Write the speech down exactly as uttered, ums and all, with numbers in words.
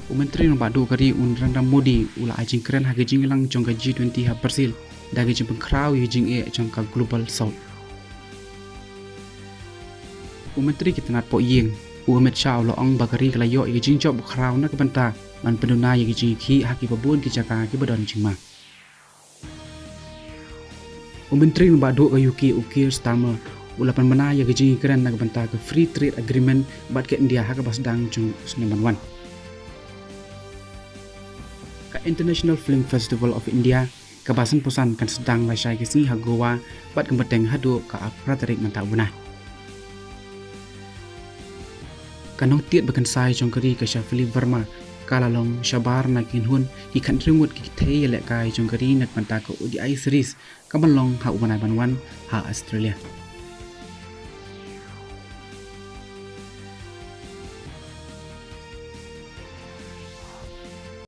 U Myntri Rangbah Duh ka ri u Narendra Modi u la ai jingkren ha ka jingïalang jong ka G twenty ha Brazil da ka jingpynkhraw ïa ka jingeh jong ka Global South. U Myntri ki tnat poh ïing u Amit Shah u la ong ba ka ri ka la ïoh ïa ka jingjop ba khraw na ka bynta ban pynduna ïa ka jingïakhih ha kiba bun ki jaka kiba don jingma. U Myntri Rangbah Duh ka U K u Keir Starmer u la pynbna ïa ka jingïakren na ka bynta ka Free Trade Agreement bad ka India ha kaba sdang jong u snem ban wan. Ka International Film Festival of India kaba sanphew san kan sdang lashai ka sngi ha Goa bad kan bteng haduh ka arphew phra tarik mynta u bnai. Ka nongtied ba kynsai jong ka ri ka Shafali Verma ka la long shabar na ki kynhun ki khathynriew ngut ki kynthei ïalehkai jong ka ri na ka bynta ka O D I series ka ban long ha u bnai ban wan ha Australia.